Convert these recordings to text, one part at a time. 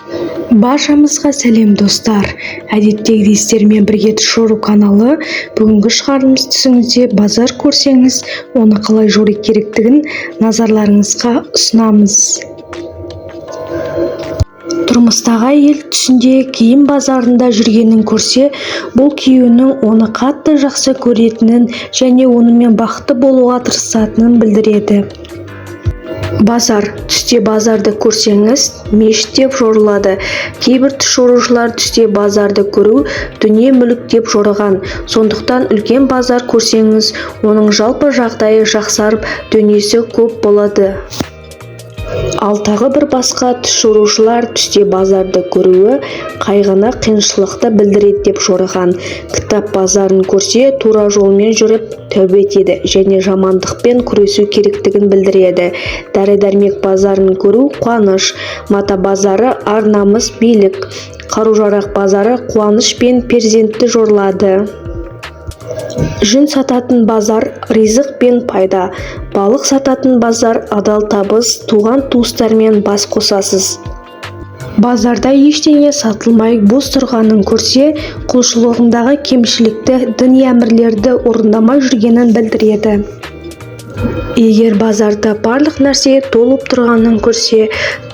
Баршамызға сәлем, достар! Әдеттегідей сіздермен бірге Түс жору каналы. Бүгінгі шығарылымыз: түсіңізде базар көрсеңіз, оны қалай жору керектігін назарларыңызға ұсынамыз. Тұрмыстағы әйел түсінде киім базарында жүргенін көрсе, бұл күйеуінің оны қатты жақсы көретінін және онымен бақытты болуға тырысатынын білдіреді. Базар. Түсте базарды көрсеңіз, мешіт деп жорылады. Кейбір түс жорушылар түсте базарды көру дүние-мүлік деп жорыған. Сондықтан үлкен базар көрсеңіз, оның жалпы жағдайы жақсарып, дүниесі көп болады. Ал тағы бір басқа түс жорушылар түсте базарды көруі қайғыны, қиыншылықты білдіреді деп жорыған. Кітап базарын көрсе, тура жолмен жүріп, тәубе етеді және жамандықпен күресу керектігін білдіреді. Дәрі-дәрмек базарын көру қуаныш, мата базары ар-намыс, билік, қару-жарақ базары қуаныш пен перзентті жорылады. Жүн сататын базар ризық пен пайда, балық сататын базар адал табыс, туған-туыстармен бас қосасыз. Базарда ештеңе сатылмай, бос тұрғанын көрсе, құлшылығындағы кемшілікті, діни әмірлерді орындамай жүргенін білдіреді. Егер базарда барлық нәрсе толып тұрғанын көрсе,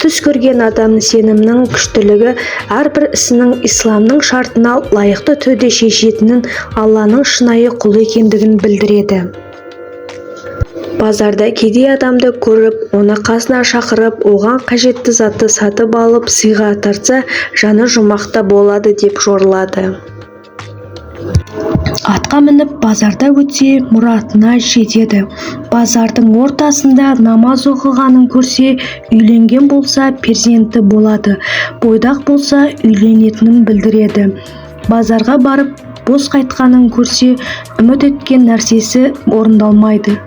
түс көрген адам сенімінің күштілігі, әрбір ісінің исламның шартына лайықты түрде шешетінін, Алланың шынайы құлы екендігін білдіреді. Базарда кедей адамды көріп, оны қасына шақырып, оған қажетті затты сатып алып, сыйға тартса, жаны жұмақта болады деп жорылады. Атқа мініп базарда өтсе, мұратына жетеді. Базардың ортасында намаз оқығанын көрсе, үйленген болса, перзенті болады, бойдақ болса, үйленетінін білдіреді. Базарға барып, бос қайтқанын көрсе, үміт еткен нәрсесі орындалмайды.